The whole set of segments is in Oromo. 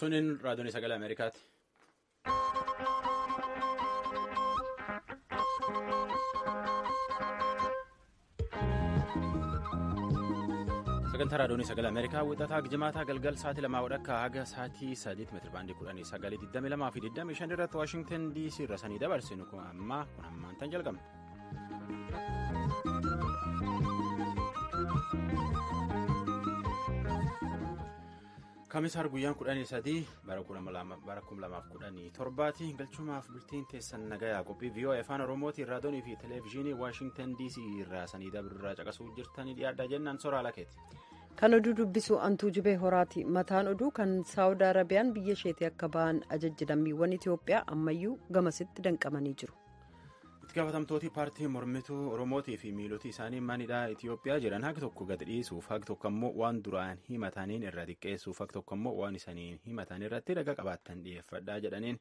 Suniin raadiyoon sagalee Ameerikaati. Sagantaa raadiyoon sagalee Ameerikaa wixataa jimaataa galgal sa'aatii 2 walakkaa haga sa'aatii 3 meetira baandii 19, 22 fi 25 irratti Waashingtan DC irra sanii dabarsinu kun ammaa kun ammaan tan jalqabna. Kamisaar guyyaan 13 bara 2017 galchumaaf bultiin teessan nagayaa qophii VOA afaan Oromootiin raadiyoonii fi televezyiinii Waashingtan DC irraa sanii dabrurraa caqasuu jirtanii dhiyaadhaa jennaan soraa lakeeti. Kan oduu dubbisu Antuu Jibee Horaati. Mataan oduu kan Saawud Arabiyaan biyya isheetii akka ba'an ajajji lammiiwwan Itoophiyaa ammayyuu gamasitti danqamanii jiru. Itti gaafatamtooti paartii mormituu Oromootii fi miilota isaanii manidhaa Itoophiyaa jiran haqi tokko gad dhiisuuf haqi tokko ammoo waan duraan himataniin irra xiqqeessuuf haqi tokko ammoo waan isaniin himatan irratti raga qabaattan dhiyeeffadhaa jedhaniin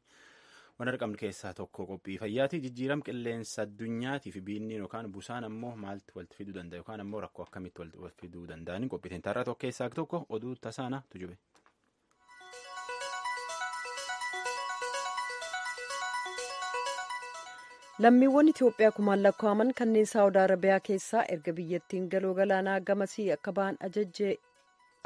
waan argamne keessaa tokko qophii fayyaati. Jijjiirama qilleensa addunyaatii fi biinniin yookaan busaan ammoo maaltu walitti fiduu danda'a yookaan ammoo rakkoo akkamitti walitti fiduu danda'an qophiitiin taarraa tokko keessaa tokko oduu tasaana tujube. Lammiiwwan Itoophiyaa kumaan lakkaa'aman kanneen Saawud Arabiyaa keessaa erga biyyattiin galoo galaanaa gamasii akka ba'an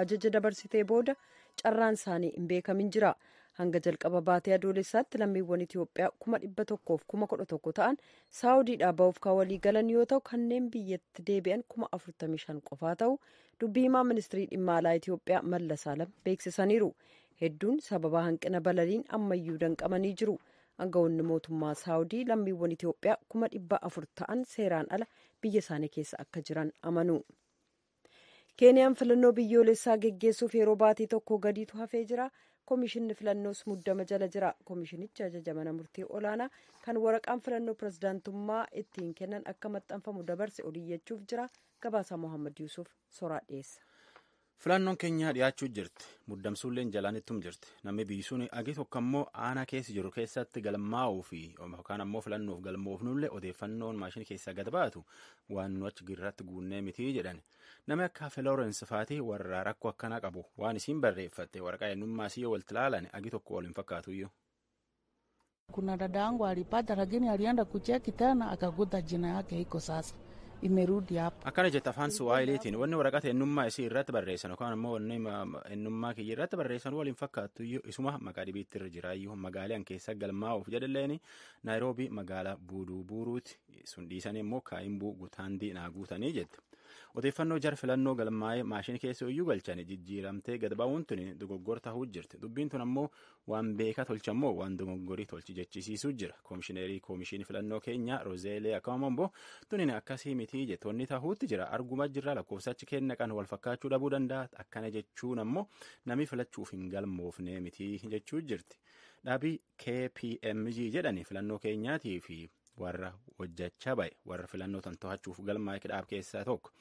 ajaja dabarsitee booda carraan isaanii hin beekamin jira. Hanga jalqaba baatee adoolessaatti lammiiwwan Itoophiyaa 111,000 ta'an Saawudiidhaa ba'uuf kan walii galan yoo ta'u kanneen biyyatti deebi'an 45,000 qofaa ta'u dubbii himaa ministirii dhimma alaa Itoophiyaa Mallas Alam beeksisaniiru. Hedduun sababa hanqina balaliin ammayyuu danqamanii jiru. Aangawoonni mootummaa Saawudii lammiiwwan Itoophiyaa 400,000 ta'an seeraan ala biyya isaanii keessa akka jiran amanu. Keeniyaan filannoo biyyoolessaa geggeessuuf yeroo baatii tokko gadiitu hafee jira. Komishinni filannoos muddama jala jira. Komishinichi ajaja mana murtii olaanaa kan waraqaan filannoo pirezidaantummaa ittiin kennan akka maxxanfamu dabarse oliyyachuuf jira. Gabaasaa Mohaammed Yuusuf soraa dhiyeessa. Filannoon keenya dhiyaachuu jirti. Muddamsuulleen jalaan ittum jirti. Namni biyyi agi tokko ammoo aanaa keessa jiru keessatti galmaa'uu fi yookaan ammoo filannoof galmoofnullee odeeffannoon maashinii keessaa gad baatu waan nu achi irratti guunnee miti jedhan. Namni akka Filoorens Faatii warra rakkoo akkanaa qabu waan isiin barreeffatte waraqaa eenyummaa isii yoo walitti ilaalan agi tokko waliin fakkaatuyyuu. Kuna dada yangu alipata lakini alienda kucheki tena akakuta jina yake iko sasa imerudi hapa. Akkana jette afaan Suwaahiliitiin wanni waraqata eenyummaa isii irratti barreessan yookaan ammoo wanni eenyummaa kiyya irratti barreessan waliin fakkaattu isuma maqaa dhibiitti irra jiraayyuu magaalaan keessa galmaa'uuf jedhalleen Naayiroobii magaalaa Buuduu Buuruuti sun dhiisanii immoo Kaayimbuu Gutaandii naa guutanii jette. Odeeffannoo jar filannoo galmaa'ee maashinii keessa iyyuu galchan jijjiiramtee gad ba'uun tuni dogoggora ta'uu jirti. Dubbiin tun ammoo waan beekaa tolchammoo waan dogoggorii tolchi jechisiisuu jira. Koomishineerii koomishinii filannoo keenyaa Rozeelee Akkamammoo tunin akkasii miti jettoonni ta'uutti jira. Arguma jirra lakkoofsachi kenna kan wal fakkaachuu dhabuu danda'a. Akkana jechuun ammoo namni filachuuf hin galmoofne miti jechuu jirti. Dhaabii KPMG jedhani filannoo keenyaatii fi warra hojjechaa ba'e warra filannoo tan to'achuuf galmaa'e kidhaab keessaa tokko.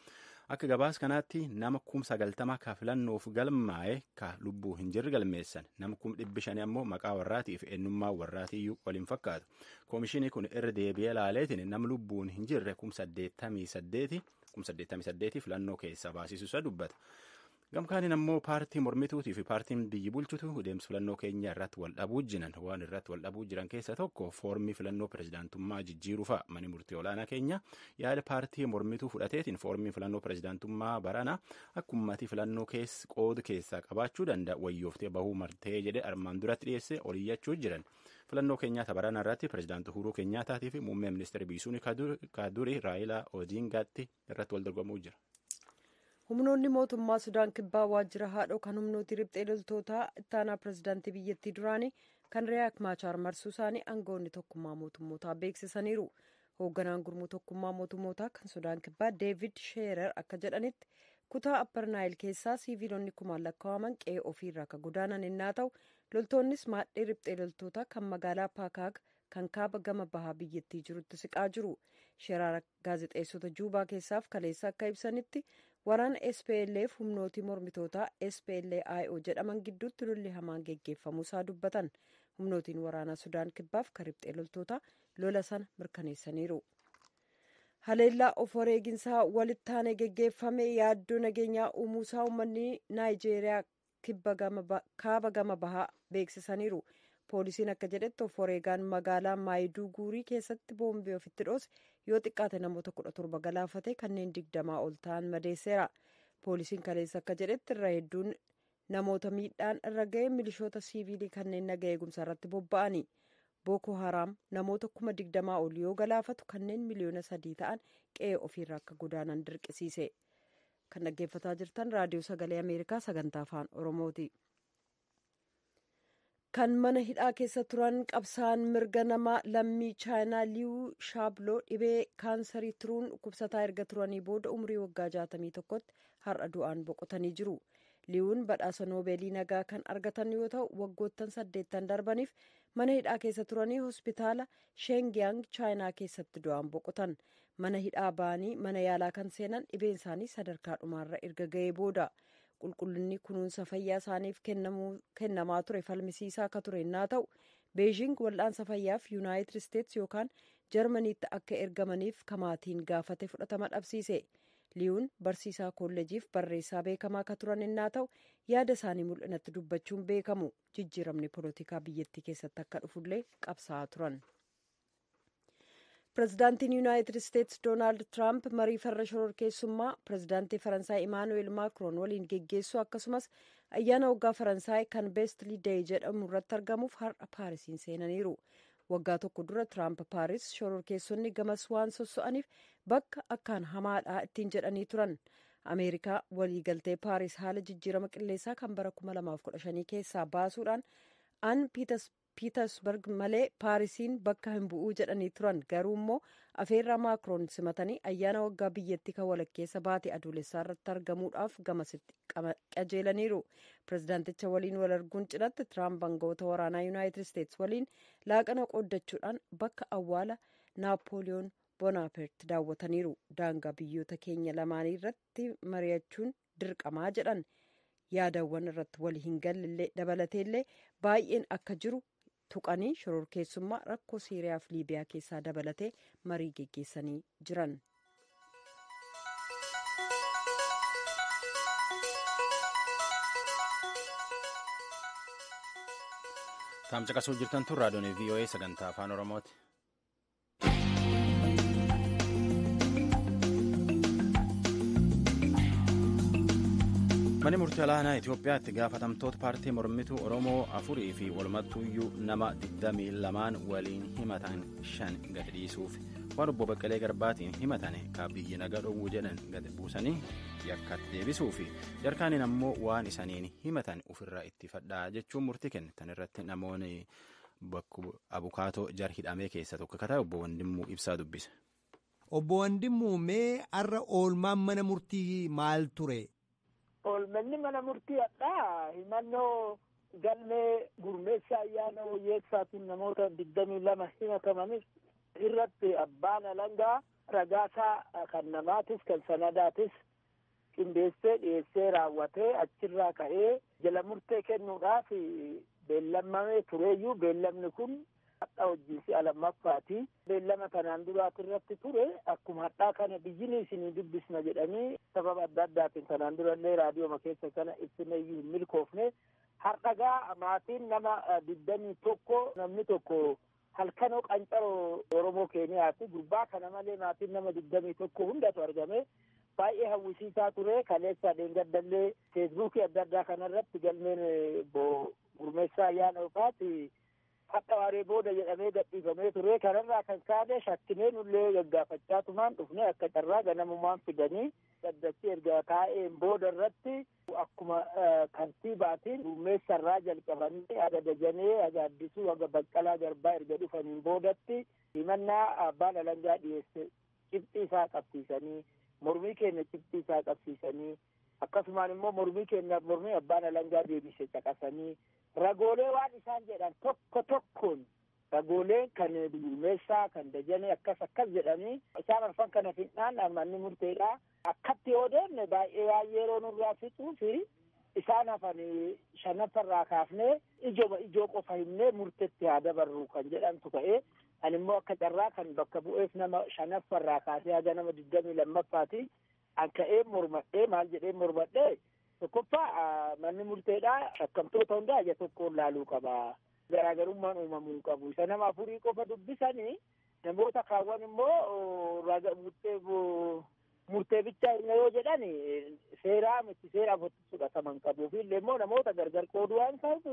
Akka gabaas kanaatti nama 90,000 ka filannoof galmaa'e ka lubbuu hin jirre galmeessan nama 500,000 ammoo maqaa warraatii fi eenyummaa warraatiiyyuu waliin fakkaatu. Koomishinii kun irra deebi'ee ilaaleetiin nama lubbuun hin jirre 88,000 filannoo keessaa baasisuusa dubbata. Gamkaaniin ammoo paartii mormituutii fi paartiin biyyi bulchutu deemsa filannoo keenya irratti wal dhabuu jiran waan irratti wal dhabuu jiran keessaa tokko foormii filannoo pirezidaantummaa jijjiiruu fa'a. Manni murtii olaanaa keenya yaada paartii mormituu fudhateetiin foormii filannoo pirezidaantummaa barana akka ummati filannoo keessa qooda keessaa qabaachuu danda'a wayyooftee bahuu martee jedhe armaan duratti dhiyeesse oliyyachuu jiran. Filannoo keenyaa barana irratti pirezidaantii Uhuruu Keenyaataatii fi muummee ministeera Biisuun Kaaduri Raayilaa Odingaatti irratti wal dorgomuu jira. Humnoonni mootummaa Sudaan kibbaa waajjira haadhoo kan humnooti riphxee loltootaa ittaanaa pirezidaantii biyyattii duraanii kan Riyaak Maachaar marsuu isaanii aangawoonni tokkummaa mootummootaa beeksisaniiru. Hoogganaan gurmuu tokkummaa mootummootaa kan Sudaan kibbaa Deevid Sheerer akka jedhanitti kutaa Appar Naayil keessaa siiviilonni kumaan lakkaa'aman qe'ee ofiirraa akka godaanan innaa ta'u loltoonnis maadhee riphxee loltootaa kan magaalaa Paakaag kan kaaba gama bahaa biyyattii jirutti siqaa jiru. Sheerar gaazexeessota Juubaa keessaaf kaleessa akka ibsanitti waraana SPLF humnootii mormitootaa SPLIO jedhaman gidduutti lolli hamaan geggeeffamuu isaa dubbatan. Humnootiin waraanaa Sudaan kibbaaf kan riphxee loltootaa lola sana mirkaneessaniiru. Haleellaa of wareeginsaa walitti aanee geggeeffame yaaddoo nageenyaa uumuusaa uummanni Naayijeeriyaa kaaba gama bahaa beeksisaniiru. Poolisiin akka jedhetti of wareegaan magaalaa Maayiduuguurii keessatti boombii ofitti dhoose yoo xiqqaate namoota 17 galaafate, kanneen 20 ol ta'an madeesseera. Poolisiin kaleessa akka jedhetti irra hedduun namoota miidhaan irra ga'e milishoota siiviilii kanneen naga eegumsaa irratti bobba'ani. Booko Haraam namoota 20,000 ol yoo galaafatu, kanneen miliyoona 3 ta'an qe'ee ofiirraa akka godaanan dirqisiise. Kan dhaggeeffataa jirtan Raadiyoo Sagalee Ameerikaa sagantaa Afaan Oromooti. Kan mana hidhaa keessa turan qabsaan mirga namaa lammii Chaayinaa Liiwuu Shaabloo dhibee kaansarii turuun dhukkubsataa erga turanii booda umrii waggaa 61tti har'a du'aan boqotanii jiru. Liiwuun badhaasa Noobeelii nagaa kan argatan yoo ta'u, waggoottan 8 darbaniif mana hidhaa keessa turanii hospitaala Sheengiyang Chaayinaa keessatti du'aan boqotan. Mana hidhaa ba'anii mana yaalaa kan seenan dhibeen isaanii sadarkaa dhumaarra erga ga'ee booda. Qulqullinni kunuunsa fayyaa isaaniif kennamaa ture falmisiisaa akka ture innaa ta'u, Beejing wal'aansa fayyaaf Yuunaayitid Isteets yookaan Jarmaniitti akka ergamaniif kamaatiin gaafate fudhatama dhabsiise. Liyuun barsiisaa kolleejiif barreessaa beekamaa akka turan innaa ta'u, yaada isaanii mul'inatti dubbachuun beekamu. Jijjiiramni poolitikaa biyyattii keessatti akka dhufullee qabsaa'aa turan. Pirezidaantiin Yuunaayitid Isteets Doonaald Tiraamp marii farra shororkeessummaa pirezidaantii Faransaay Imaanu'eel Maakroon waliin geggeessuu, akkasumas ayyaana waggaa Faransaay kan Bastille Day jedhamu irratti argamuuf har'a Paarisiin seenaniiru. Waggaa tokko dura Tiraamp Paaris shororkeessonni gamas waan sosso'aniif bakka akkaan hamaadha ittiin jedhanii turan. Ameerikaa waliigaltee Paaris haala jijjiirama qilleensaa kan bara 2015 keessaa baasuudhaan an Piitersberg malee Paarisiin bakka hin bu'uu jedhanii turan. Garuu immoo afeerraa Maakroon simatanii ayyaana waggaa biyyattii kan walakkeessa baate Adoolessaa irratti argamuudhaaf gamasitti qajeelaniiru. Pirezidaanticha waliin wal arguun cinatti Tiraamp aangawoota waraanaa Yuunaayitid Isteets waliin laaqana qooddachuudhaan bakka awwaala Naapooliyoon Bonaapert daawwataniiru. Daangaa biyyoota keenya lamaanii irratti mari'achuun dirqamaa jedhan. Yaadawwan irratti walii hin galle dabalateellee baay'een akka jiru tuqanii, shororkeessummaa, rakkoo Siiriyaa fi Liibiyaa keessaa dabalatee marii geggeessanii jiran. Taam caqasuu jirtan tun raadiyoon VOA sagantaa Afaan Oromooti. Manni murtii olaanaa Itoophiyaatti gaafatamtoota paartii mormituu Oromoo afurii fi walumattuuyyuu nama 22 waliin himatan shan gad dhiisuuf, waan obbo Baqqalee Garbaatiin himatan ka biyyi nagaa dhowwuu jedhan gad buusanii yakkatti deebisuu fi jarkaaniin ammoo waan isaniin himatan ofirraa itti fadhaa jechuun murtii kenne. Tan irratti namoonni abukaatoo jar hidhamee keessa tokko ka ta'e obbo Wandimmuu Ibsaa dubbise. Obbo Wandimmuu, mee har'a oolmaan mana murtii maal ture? Oolmanni mana murtii hadhaa himannoo galmee Gurmeessaa Ayyaana Wayyeessaatiin namoota 22 himatamanis irratti abbaan alangaa ragaasaa kan namaatis kan sanadaatis qindeessee dhiyeessee raawwatee, achirraa ka'ee jala murtee kennuudhaaf beellamamee tureeyyuu, beellamni kun hadha hojii si'a lammaffaati. Beellama kanaan duraati irratti ture akkuma hadhaa kana biyyini isinii dubbisna jedhanii sababa adda addaatiin kanaan durallee raadiyooma keessa kana ibsineeyyuu hin milkoofne. Har'agaa maatiin nama 21, namni tokko halkanoo qancaroo Oromoo Keeniyaati. Gurbaa kana malee maatiin nama 21 hundatu argame. Baay'ee hawwisiisaa ture. Kaleessa dheengaddallee Feesbuukii adda addaa kanarratti galmeen Gurmeessaa Ayyaana Ofaati hadha waaree booda jedhamee gadhiifamee ture. Kanarraa kan kaane shakkinee nullee gaggaafachaa tumaan dhufne. Akka carraa ganamumaan fidanii dhaddachi erga taa'een booda irratti akkuma kantiibaatiin Gurmeessarraa jalqabanii haga Dajanee, haga Addisuu, haga Baqqalaa Garbaa erga dhufaniin boodatti himannaa abbaan alangaa dhiyeesse cibxii isaa qabsiisanii, mormii keenya cibxii isaa qabsiisanii, akkasumaan immoo mormii keenyaaf mormii abbaan alangaa deebise caqasanii, ragoolee waan isaan jedhan tokko tokkoon, ragooleen kan Gurmeessaa, kan Dajanee akkas akkas jedhanii isaan arfan kana fidnaan manni murteedha. Akkatti yoo deemne baay'ee waan yeroo nurraa fixuu fi isaan hafan shanaffarraa kaafnee ijoma ijoo qofa himnee murteetti haa dabarru kan jedhamtu ka'ee Ani immoo akka carraa kan bakka bu'eef nama shanaffarraa kaasee haga nama 22ffaati. An ka'ee mormadhee maal jedhee mormadhee, tokkoffaa manni murteedhaa shakkamtoota hundaa ija tokkoon laaluu qaba. Garaagarummaan uumamuu hin qabu. Isa nama afurii qofa dubbisanii namoota kaawwan immoo murtee bichaa hin yoo jedhan seeraa miti, seera afurtti fudhatama hin qabu. Fi illee immoo namoota gargar qooduu waan ta'uuf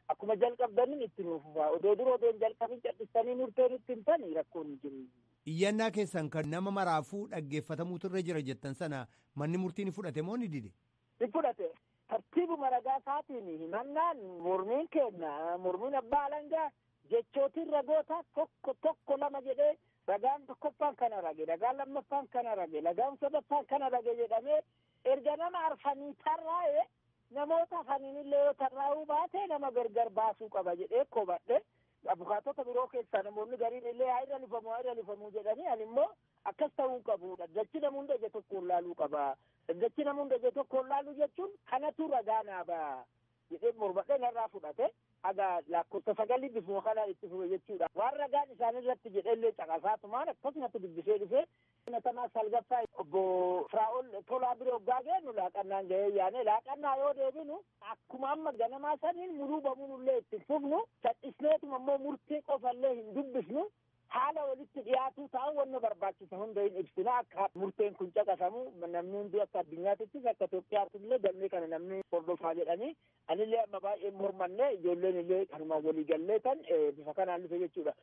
akkuma jalqabdaniin itti nuuf fufaa. Odoo dura odoo hin jalqabin cal'istanii murtee nutti himtanii rakkoon hin jiru. Iyyannaa keessan kan nama maraafuu dhaggeeffatamuutu irra jira jettan sana manni murtii ni fudhate moo ni dide? Ni fudhate. Tartiibuma ragaa isaatiin himannaan mormiin kenna, mormiin abbaa alangaa jechootiin ragoota tokko tokko lama jedhee, ragaan tokkoffaan kana rage, ragaan lammaffaan kana rage, ragaan sadaffaan kana rage jedhamee erga nama arfanii tarraa'e, namoota afaniin illee yoo tarraa'uu baate nama gargar baasuu qaba jedhee kobadhe. Abukaatota biroo keessaa namoonni gariin illee haa irra lufamu, haa irra lufamu jedhanii, ani immoo akkas ta'uu hin qabu, dhaddachi nama hunda ija tokkoon laaluu qaba. Dhaddachi nama hunda ija tokkoon laaluu jechuun kanatu ragaa naa ba'a jedhee mormadhee narraa fudhate. Haga lakkoofsa sagalii bifuma kanaan itti fufe jechuudha. Waan ragaan isaan irratti jedhellee caqasaatumaan akkasumatti dubbisee dhufee himatamaa salgaffaa obbo Firaa'ol Tolaa bira hoggaa geenyu laaqannaan gahee yaane. Laaqannaa yoo deebinu akkuma amma ganamaa saniin muruu bamuunillee itti fufnu, cal'isneetuma immoo murtii qofallee hin dubbisnu, haala walitti dhiyaatuu ta'an wanna barbaachisa hunda hin ibsina, akka murteen kun caqasamu namni hundi akka addunyaatittis akka Itoophiyaatti illee galmee kana namni hordofaa jedhanii, anillee amma baay'ee mormanne, ijoolleen illee kanumaan walii gallee tan bifa kanaan dhufe jechuudha.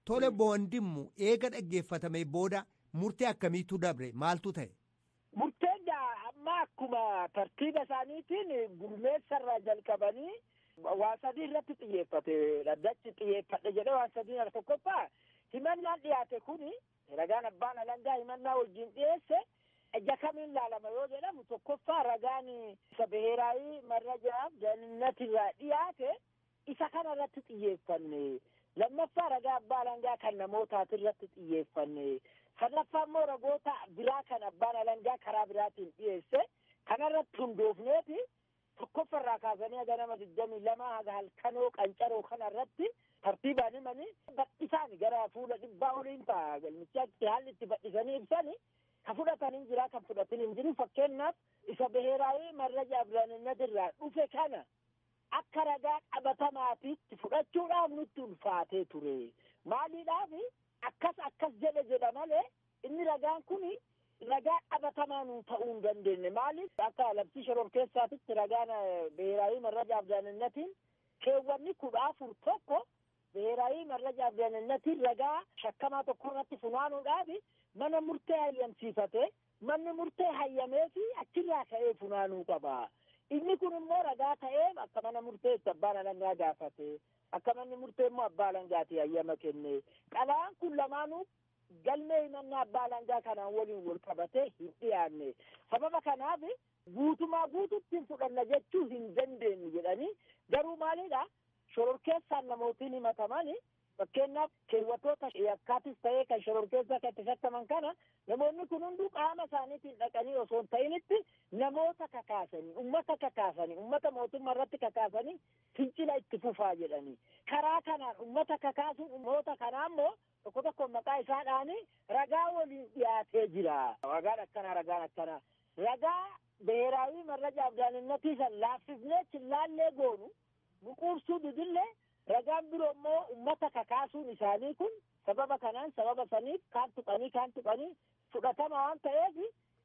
Tole, boondimmu eega dhaggeeffatame booda murtee akkamiitu dabre, maaltu ta'e? Murteen amma akkuma tartiiba isaaniitiin gurmeessarraa jalqabanii waan sadii irratti xiyyeeffate. Dhaddachi xiyyeeffadhe jedhee waan sadii irra, tokkoffaa himannaan dhiyaate kuni, ragaan abbaan alangaa himannaa wajjin dhiyeesse ija kamiin laalama yoo jedhamu, tokkoffaa ragaan isa ብሔራዊ መረጃ ደህንነት irraa dhiyaate isa kana irratti xiyyeeffanne. Lammaffaa ragaa abbaa alangaa kan namootaati irratti xiyyeeffanne. Sadaffaa immoo ragoota biraa kan abbaan alangaa karaa biraatiin dhiyeesse kanarratti hundoofneeti tokkoffarraa kaasanii haga nama 22 haga halkanoo qancaroo kana irratti tartiibaan himanii bal'isaan gara fuula 100 oliin ta'a galmichaatti. Haalli itti bal'isanii ibsani ka fudhatan hin jira, kan fudhatin hin jiru. Fakkeenyaaf isa ብሔራዊ መረጃ ደህንነት irraa dhufe kana akka ragaa qabatamaatiitti fudhachuudhaaf nutti ulfaatee ture. Maaliidhaaf akkas akkas jedhe jedha malee inni ragaan kun ragaa qabatamaa nuu ta'uu hin dandeenye. Maaliif akka labsii shororkeessaatitti ragaan ብሔራዊ መረጃ ደህንነtiin keewwanni 14(1) ብሔራዊ መረጃ ደህንነtiin ragaa shakkamaa tokko irratti funaanuudhaaf mana murtee hayyamsiifate, manni murtee hayyameefi achirraa ka'ee funaanuu qaba. Inni kun immoo ragaa ta'ee akka mana murteetti abbaan alangaa gaafate, akka manni murtee immoo abbaa alangaati hayyama kenne. Xalayaan kun lamaanuu galmee himannaa abbaa alangaa kanaan waliin wal qabatee hin dhiyaanne. Sababa kanaaf guutumaa guututti hin fudhanna jechuu hin dandeenyu jedhanii, garuu maalidha, shororkeessaan namootiin himataman, fakkeenyaaf keewwattoota yakkaatis ta'ee kan shororkeessaa kan itti shakkaman kana, namoonni kun hunduu qaama isaaniitiin dhaqanii osoo hin ta'initti namoota kakaasanii, ummata kakaasanii, ummata mootummaa irratti kakaasanii fincila itti fufaa jedhanii, karaa kanaan ummata kakaasuun ummata kanaa immoo tokko tokko maqaa isaadhaanii ragaa waliin dhiyaatee jira. Ragaan akkanaa, ragaan akkanaa, ragaa ብሔራዊ መረጃ ደህንነት san laaffifnee chillaallee goonu nuquubsuu didillee, ragaan biroo immoo ummata kakaasuun isaanii kun sababa kanaan sababa saniif kaan tuqanii kaan tuqanii fudhatama waan ta'eef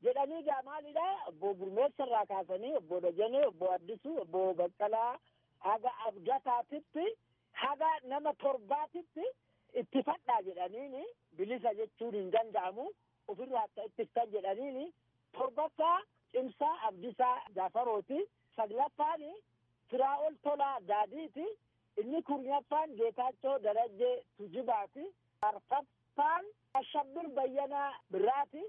jedhanii, gaa maalidha, obbo Gurmeessa irraa kaasanii obbo Dajanee, obbo Addisuu, obbo Baqqalaa haga Abdataatitti haga nama torbaatitti itti fadhaa jedhaniini, bilisa jechuun hin danda'amu, ofirraa akka ittiftan jedhaniini. Torbaffaa Cimsaa Abdisaa Jaafarooti. Saglaffaan Firaa'ol Tolaa Daadiiti. Inni kurnaffaan Geetaachoo Darajjee Tujibaati. Arfaffaan Ashabbir Bayyanaa Birraati.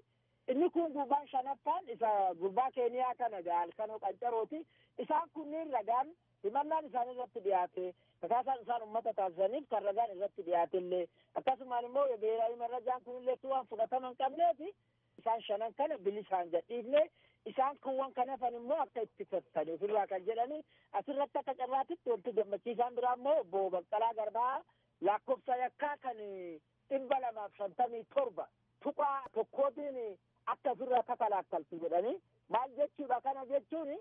Inni kun gurbaan shanaffaan isa gurbaa Keeniyaa kana halkanoo qancarooti. Isaan kunneen ragaan himannaan isaan irratti dhiyaate, kakaasaan isaan ummata taasisaniif kan ragaan irratti dhiyaate illee, akkasumaan immoo ብሔራዊ መረጃን kunillee waan fudhatama hin qabneefi isaan shanan kana bilisaan gadhiifne, isaan kuwwan kan hafan immoo akka itti fattanii ofirraa kan jedhani. Asirratti akka carraatitti wanti gammachiisaan biraa immoo obbo Baqqalaa Garbaa lakkoofsa yakkaa kan 257.1tiin akka ofirraa kakalaakkaltu jedhanii maal jechuudha kana jechuun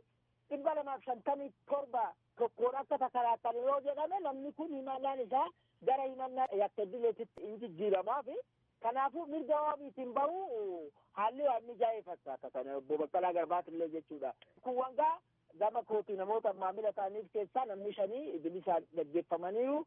257.1 akka kakalaakkalu yoo jedhame namni kun himannaan isaa gara himannaa yakka idileetitti hin jijjiiramaa fi kanaafuu mirga wabiitiin bahu haalli waan mijaa'ee fakkaata kana obbo Baqqalaa Garbaatillee jechuudha. Kun wangaa gama kootii namoota maamila ta'aniif keessaa namni 5 bilisaan gaggeeffamaniiru.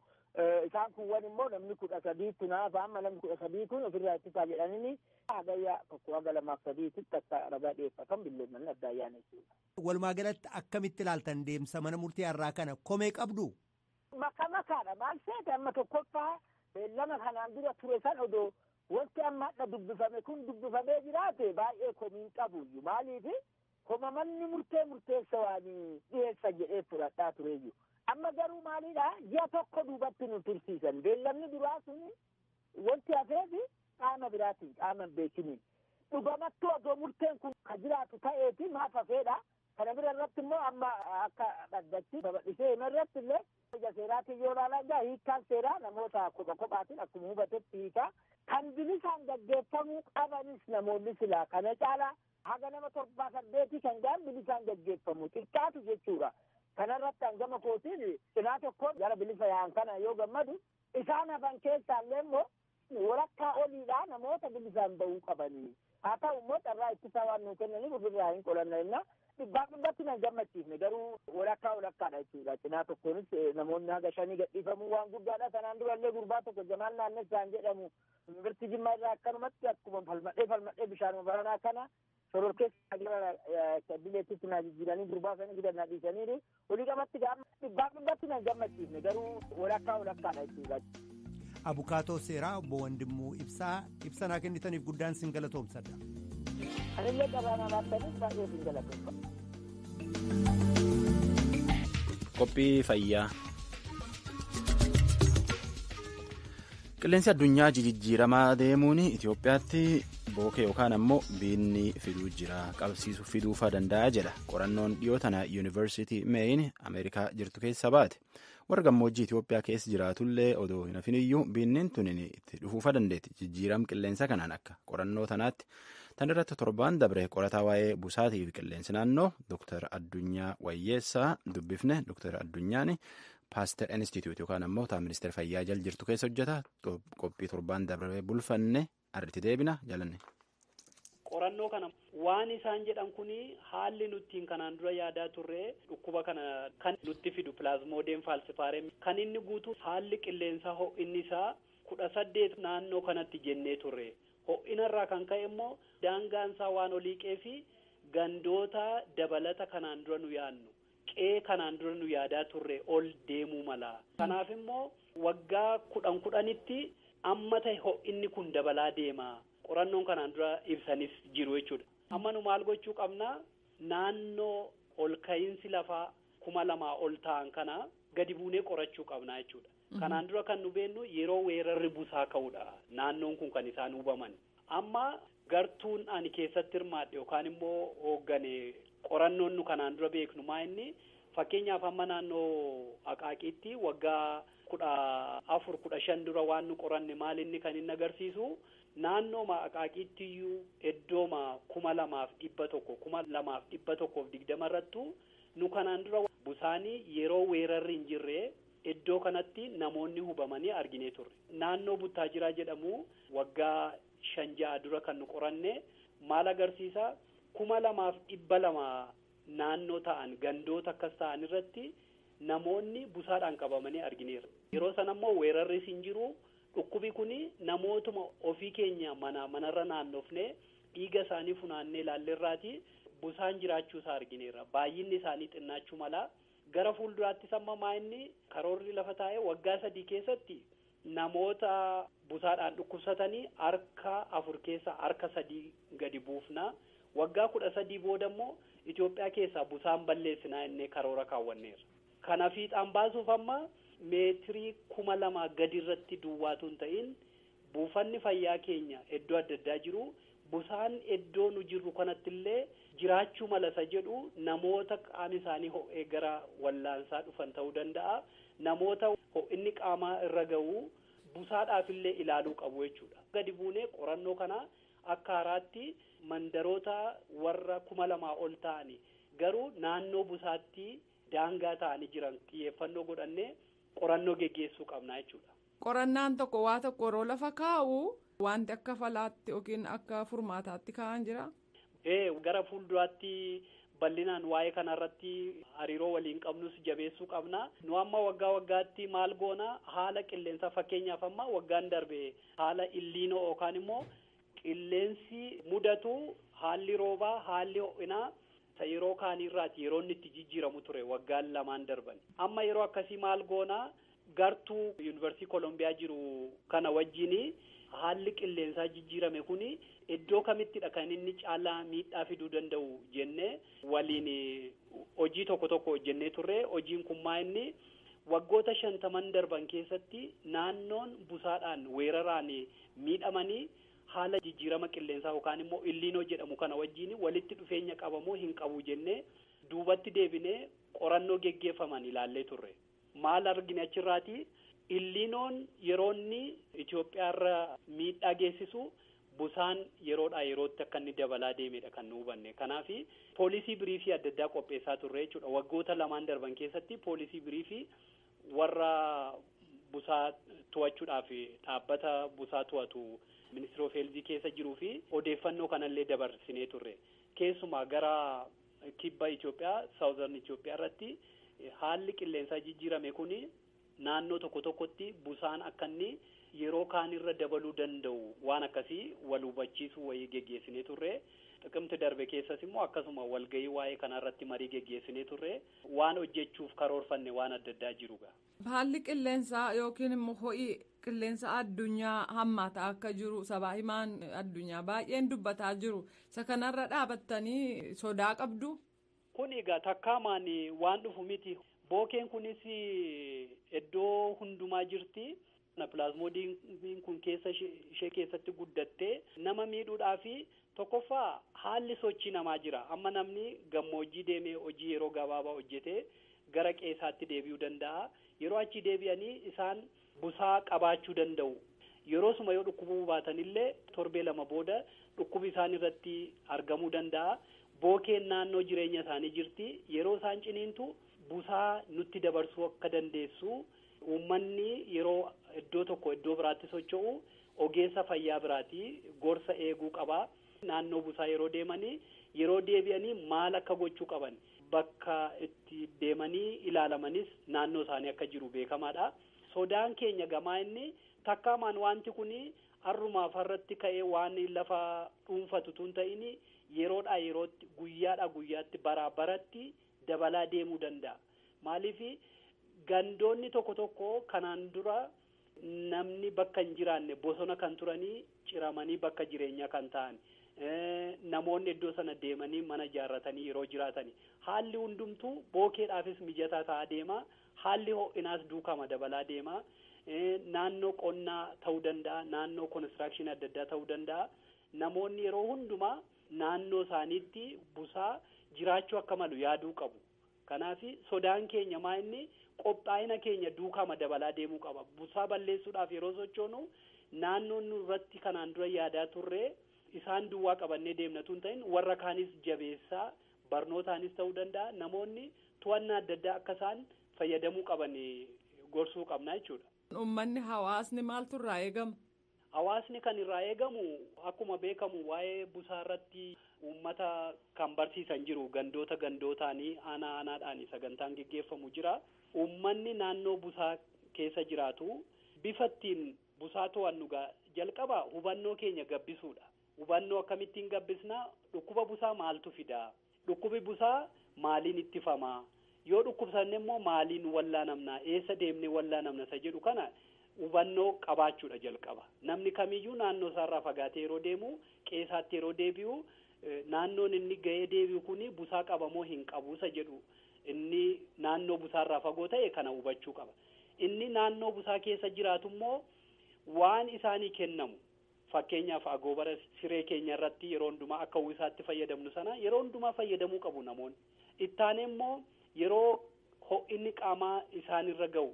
Isaan kuuwwan immoo namni 13 naafa amma namni 13 kun ofirraa ittisaa jedhaniini hagayya 1 hanga 2 fi 3tti akka ragaa dhiyeeffatan billeemmanni adda ayyaana jechuudha. Walumaa galatti akkamitti ilaaltan deemsa mana murtii har'aa kana komee qabdu? Maka makaadha maal seete amma tokkoffaa beellama kanaan dura ture san odoo wanti amma hadha dubbifame kun dubbifamee jiraate baay'ee komiin qabuyyuu maaliifi koma manni murtee murteessa waan dhiyeessa jedhee fudhadhaa tureyyuu. Amma garuu maalidha ji'a tokko duubatti nu tursiisan beellamni duraa sun wanti hafeefi qaama biraatiin qaama hin beekiniin dhugamattuu odoo murteen kun ka jiraatu ta'eeti maaf hafeedha. Kana bira irratti immoo amma akka dhaddachi babal'isee hima irratti illee ija seeraatiin yoo ilaalan gaa hiikkaan seeraa namoota kopha kophaatiin akkuma hubatetti hiikaa kan bilisaan gaggeeffamuu qabanis namoonni silaa kana caalaa haga nama 7 8 kan ga'an bilisaan gaggeeffamu xiqqaatu jechuudha. Kanarratti hangama kootiin cinaa tokkoon gara bilisa yaa'an kana yoo gammadu isaan hafan keessaallee immoo walakkaa oliidhaa namoota bilisaan bahuu qabanii. Haa ta'u immoo carraa ittisaa waan nuu kennaniif ofirraa hin qolanna jenna. Dhibbaa dhibbatti nan gammachiifne garuu walakkaa walakkaadha jechuudha. Cinaa tokkoonis namoonni haga 5 gadhiifamuu waan guddaadha. Kanaan durallee gurbaa tokko Jamaal Naannessaan jedhamu yuunivarsiitii Jimmaa irraa akkanumatti akkuma falmadhee bishaanuma baranaa kana shororkeessa gara bileettitti naa jijjiiranii gurbaa sana gidan naa dhiisaniiru. Olii qabatti dhibbaa dhibbatti nan gammachiifne garuu walakkaa walakkaadha jechuudha. Abukaatoo seeraa obbo Wandimuu Ibsaa ibsa naa kennitaniif guddaan sin galatoomsadha. Anillee carraa laattaniif baay'ee sin galatoomsadha. Qophii fayyaa. Qilleensi addunyaa jijjiiramaa deemuun Itoophiyaatti bookee yookaan ammoo biinni fiduu jira qabsiisu fiduufaa danda'a jedha qorannoon dhiyoo tana yuunivarsiitii Meeyin Ameerikaa jirtu keessa baate warra gammoojjii Itoophiyaa keessa jiraatullee odoo hin hafin iyyuu biinniin tun itti dhufuufaa dandeetti jijjiiram qilleensa kanaan akka qorannoo tanaatti tan irratti torbaan dabre qorataa waa'ee busaatii fi qilleensi naannoo Dr. Addunyaa Wayyeessaa dubbifne Dr. Addunyaan Paaster Institute yookaan ammoo taa ministeera fayyaa jala jirtu keessa hojjeta qophii torbaan dabre bulfanne arritti deebina jalanne. Qorannoo kana waan isaan jedhan kun haalli nutiin kanaan dura yaadaa turre dhukkuba kana kan nutti fidu pilaazmoodeen faalsifaarem kan inni guutu haalli qilleensaa ho'inni isaa 18 naannoo kanatti jennee turre ho'inarraa kan ka'e immoo daangaan isaa waan olii qeefi gandoota dabalata kanaan dura nu yaadnu. Qe'ee kanaan dura nu yaadaa turre ol deemuu mala. Kanaaf immoo waggaa 10 10tti amma ta'e ho'inni kun dabalaa deema. Qorannoon kanaan dura ibsanis jiru jechuudha. Amma nu maal gochuu qabna? Naannoo ol ka'iinsi lafaa 2000 ol ta'an kana gadi buunee qorachuu qabna jechuudha. Kanaan dura kan nu beennu yeroo weerarri busaa ka'uudha. Naannoon kun kan isaan hubaman. Amma gartuun ani keessatti hirmaadhe yookaan immoo hooggane qorannoon nu kanaan dura beeknu maa inni fakkeenyaaf amma naannoo Aqaaqiitti waggaa 14 15 dura waan nu qoranne maal inni kan inni agarsiisu naannooma Aqaaqiitti iyyuu iddooma 2100 2120 irrattu nu kanaan dura busaanii yeroo weerarri hin jirre iddoo kanatti namoonni hubamanii arginee turre. Naannoo Buttaajiraa jedhamu waggaa 5 6 dura kan nu qoranne maal agarsiisa? 2200 naannoo ta'an gandoota akkas ta'an irratti namoonni busaadhaan qabamanii argineerra. Yeroo sana immoo weerarris hin jiru. Dhukkubi kun namootuma ofii keenya mana manarra naannofne dhiiga isaanii funaannee ilaalleerraati busaan jiraachuu isaa argineerra. Baay'inni isaanii xinnaachuu mala. Gara fuulduraattis amma maa'inni karoorri lafa taa'ee waggaa 3 keessatti namoota busaadhaan dhukkubsatanii harka 4 keessa harka 3 gadi buufna. Waggaa 13 booda immoo Itoophiyaa keessaa busaan balleessinaa innee karoora kaawwanneerra. Kana fiixaan baasuuf amma meetirii 2000 gadi irratti duwwaatu hin ta'in buufanni fayyaa keenya iddoo adda addaa jiru busaan iddoo nu jirru kanatti illee jiraachuu mala isa jedhu namoota qaamni isaanii ho'ee gara wallaansaa dhufan ta'uu danda'a. Namoota ho'inni qaamaa irra ga'u Busaadhaaf illee ilaaluu qabu jechuudha. Gadi buunee qorannoo kana akka haaraatti mandaroota warra 2000 ol ta'anii garuu naannoo busaatti daangaa ta'anii jiran xiyyeeffannoo godhannee qorannoo geggeessuu qabna jechuudha. Qorannaan tokko waa tokko yeroo lafa kaa'u wanti akka falaatti yookiin akka furmaataatti kaa'an jira. Gara fuulduraatti bal'inaan waa'ee kanarratti hariiroo waliin qabnus jabeessuu qabna. Nu amma waggaa waggaatti maal goona haala qilleensaa fakkeenyaaf amma waggaan darbe haala illiinoo yookaan immoo qilleensi mudatu haalli roobaa haalli ho'inaa yeroo kaaniirraati yeroo inni itti jijjiiramu ture waggaan lamaan darban. Amma yeroo akkasii maal goona gartuu yuunivarsiitii Kolombiyaa jiru kana wajjin haalli qilleensaa jijjiirame kuni iddoo kamittidha kan inni caalaa miidhaa fiduu danda'u jennee waliin hojii tokko tokko hojjennee turre. Hojiin kun maa inni waggoota 50 darban keessatti naannoon busaadhaan weeraraan miidhamanii haala jijjiirama qilleensaa yookaan immoo illiinoo jedhamu kana wajjin walitti dhufeenya qabamoo hin qabu jennee duubatti deebinee qorannoo geggeeffaman ilaallee turre. Maal argine achirraati? Illiinoon yeroo inni Itoophiyaarra miidhaa geessisu busaan yeroodhaa yerootti akka inni dabalaa deemedha kan nu hubanne. Kanaaf poolisii biriifii adda addaa qopheessaa turre jechuudha. Waggoota lamaan darban keessatti poolisii biriifii warra busaa to'achuudhaaf dhaabbata busaa to'atu ministry of health keessa jiruu fi odeeffannoo kanallee dabarsinee turre. Keessumaa gara kibba Itoophiyaa, saawuzarn Itoophiyaa irratti haalli qilleensaa jijjiirame kuni naannoo tokko tokkotti busaan akka inni yeroo kaanirra dabaluu danda'u waan akkasii wal hubachiisuu wayii geggeessinee turre. Xiqimti darbe keessas immoo akkasuma walgahii waa'ee kanarratti marii geggeessinee turre waan hojjechuuf karoorfanne waan adda addaa jiru. Haalli qilleensaa yookiin immoo ho'i qilleensa addunyaa hammaataa akka jiru sabaa himaan addunyaa baay'een dubbataa jiru. Isa kanarra dhaabattanii sodaa qabdu. Kun egaa takkaamaan waan dhufu miti. Bookeen kunis iddoo hundumaa jirti. Pilaazmoodiin kun keessa ishee keessatti guddattee nama miidhuudhaa fi tokkoffaa haalli sochii namaa jira. Amma namni gammoojjii deemee hojii yeroo gabaabaa hojjetee gara qeessaatti deebi'uu danda'a. Yeroo achi deebi'anii isaan busaa qabaachuu danda'u. Yeroo suma yoo dhukkubuu baatanillee torbee 2 booda dhukkubi isaan irratti argamuu danda'a. Bookeen naannoo jireenya isaanii jirti. Yeroo isaan ciniintu busaa nutti dabarsuu akka dandeessu uummanni yeroo iddoo tokko iddoo biraatti socho'u ogeessa fayyaa biraati gorsa eeguu qaba. Naannoo busaa yeroo deemanii yeroo deebi'anii maal akka gochuu qaban bakka itti deemanii ilaalamanis naannoo isaanii akka jiru beekamaadha. Sodaan keenya gamaa inni takkaamaan wanti kun har'umaaf har'atti ka'ee waan lafa dhuunfatu tun ta'in yeroodhaa yerootti guyyaadhaa guyyaatti baraa baratti dabalaa deemuu danda'a. Maaliif gandoonni tokko tokko kanaan dura namni bakka hin jiraanne bosona kan turanii ciramanii bakka jireenyaa kan ta'an namoonni iddoo sana deemanii mana ijaarratanii yeroo jiraatani haalli hundumtuu bookeedhaafis mijataa ta'aa deema. Haalli ho'inaas duukama dabalaa deema. Naannoo qonnaa ta'uu danda'a, naannoo konistirakshinii adda addaa ta'uu danda'a. Namoonni yeroo hundumaa naannoo isaaniitti busaa jiraachuu akka malu yaaduu qabu. Kanaaf sodaan keenya maa inni qophaa'ina keenya duukama dabalaa deemuu qaba. Busaa balleessuudhaaf yeroo sochoonu naannoon nurratti kanaan dura yaadaa turre isaan duwwaa qabannee deemna tun ta'in warra kaanis jabeessaa barnootaanis ta'uu danda'a. Namoonni to'annaa adda addaa akka isaan fayyadamuu qaban gorsuu qabna jechuudha. Uummanni hawaasni maaltu irraa eegama? Hawaasni kan irraa eegamu akkuma beekamu waa'ee busaa irratti uummata kan barsiisan jiru gandoota gandootaanii aanaa aanaadhaan sagantaan geggeeffamu jira. Uummanni naannoo busaa keessa jiraatu bifa ittiin busaa to'annu jalqaba hubannoo keenya gabbisuudha. Hubannoo akkamittiin gabbisnaa? Dhukkuba busaa maaltu fidaa? Dhukkubi busaa maaliin ittifamaa? Yoo dhukkubsanne immoo maaliin wallaanamna? Eessa deemnee wallaanamna isa jedhu kana hubannoo qabaachuudha jalqaba. Namni kamiyyuu naannoo isaarraa fagaatee yeroo deemu, qeessaatti yeroo deebi'u, naannoon inni ga'ee deebi'u kuni busaa qabamoo hin qabu isa jedhu inni naannoo busaarraa fagoo ta'e kana hubachuu qaba. Inni naannoo busaa keessa jiraatu immoo waan isaanii kennamu fakkeenyaaf agoobara siree keenya irratti yeroo hundumaa akka uwwisaatti fayyadamnu sana yeroo hundumaa fayyadamuu qabu namoonni. Ittaanee immoo yeroo ho'inni qaamaa isaanirra ga'u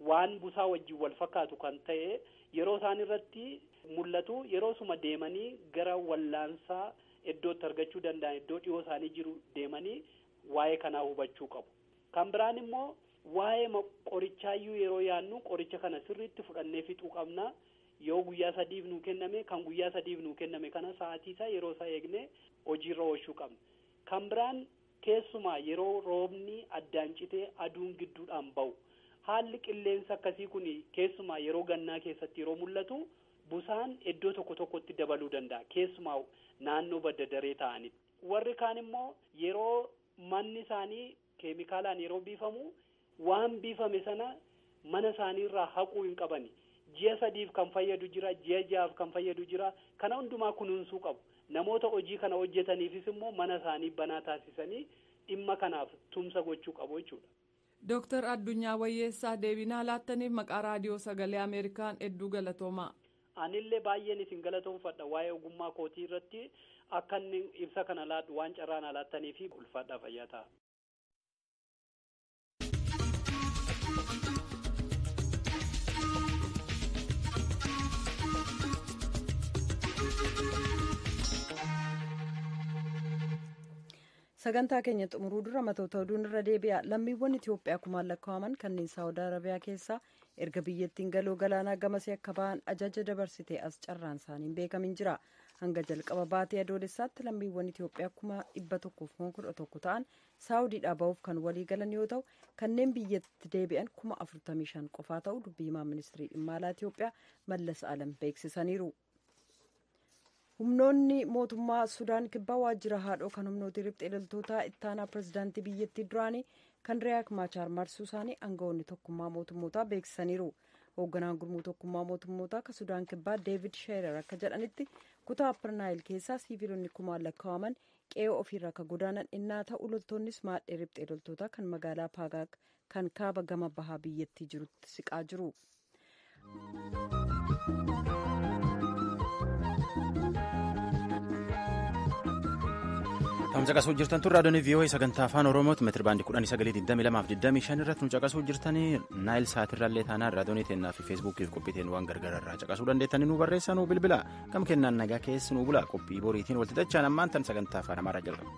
waan busaa wajjin wal fakkaatu kan ta'e Yeroo isaan irratti mul'atu yeroo suma deemanii gara wallaansaa iddootti argachuu danda'an iddoo dhiyoo isaanii jiru deemanii waa'ee kanaa hubachuu qabu. Kan biraan immoo waa'ee qorichaayyuu yeroo yaadnu qoricha kana sirriitti fudhannee fixuu qabna. Yoo guyyaa sadiif nuu kenname kan guyyaa sadiif nuu kenname kana sa'aatii isaa yeroo isaa eegnee hojiirra oolchuu qabna. Kan biraan keessumaa yeroo roobni addaan citee aduun gidduudhaan ba'u haalli qilleensa akkasii kun keessumaa yeroo gannaa keessatti yeroo mul'atu busaan iddoo tokko tokkotti dabaluu danda'a keessumaa naannoo badda daree ta'anitti. Warri kaan immoo yeroo manni isaanii keemikaalaan yeroo biifamu waan biifame sana mana isaaniirraa haquu hin qabani. Ji'a sadiif kan fayyadu jira, ji'a ja'aaf kan fayyadu jira. Kana hundumaa kunuunsuu qabu. Namoota hojii kana hojjetaniifis immoo mana isaanii banaa taasisanii dhimma kanaaf tumsa gochuu qabu jechuudha. Dooktar Addunyaa Wayyeessaa deebinaa laattaniif maqaa raadiyoo sagalee Ameerikaan hedduu galatoomaa. Anillee baay'een isin galatoomfadha waa'ee ogummaa kootii irratti akka inni ibsa kana laadhu waan carraan laattanii fi ulfaadhaa fayyaa ta'a. Sagantaa keenya xumuruu dura matoota oduun irra deebi'a. Lammiiwwan Itoophiyaa kumaan lakkaa'aman kanneen Saawud Arabiyaa keessaa erga biyyattiin galoo galaanaa gamasee akka ba'an ajaja dabarsite as carraan isaanii hin beekamin jira. Hanga jalqaba baatee adoolessaatti lammiiwwan Itoophiyaa 111,000 ta'an Saawudiidhaa ba'uuf kan walii galan yoo ta'u kanneen biyyatti deebi'an 45,000 qofaa ta'uu dubbii himaa ministirii dhimma alaa Itoophiyaa Mallas Alam beeksisaniiru. Humnoonni mootummaa Sudaan kibbaa waajjira haadhoo kan humnoota riphxee loltootaa ittaanaa pirezidaantii biyyattii duraanii kan Riyaak Maachaar marsuu isaanii aangawoonni tokkummaa mootummootaa beeksisaniiru. Hoogganaan gurmuu tokkummaa mootummootaa kan Sudaan kibbaa Deevid Sheerer akka jedhanitti kutaa Apparnaayil keessaa siiviilonni kumaan lakkaa'aman qe'ee ofiirraa akka godaanan innaa ta'u loltoonnis maadhee riphxee loltootaa kan magaalaa Paagaak kan kaaba gama bahaa biyyattii jirutti siqaa jiru. Kan caqasuu jirtan tun raadiyoon VOA sagantaa afaan Oromooti meetira baandii 1922 25 irratti nu caqasuu jirtanii naayil saatirraallee taanaan raadiyoon teennaa fi feesbuukiif qophiiteen waan gargaara irraa caqasuu dandeettanii nu barreessaa nu bilbila kam kennaan nagaa keessi nu bula qophii boriitiin walitti dachaan ammaan tan sagantaa afaan Amaaraa jalqaba.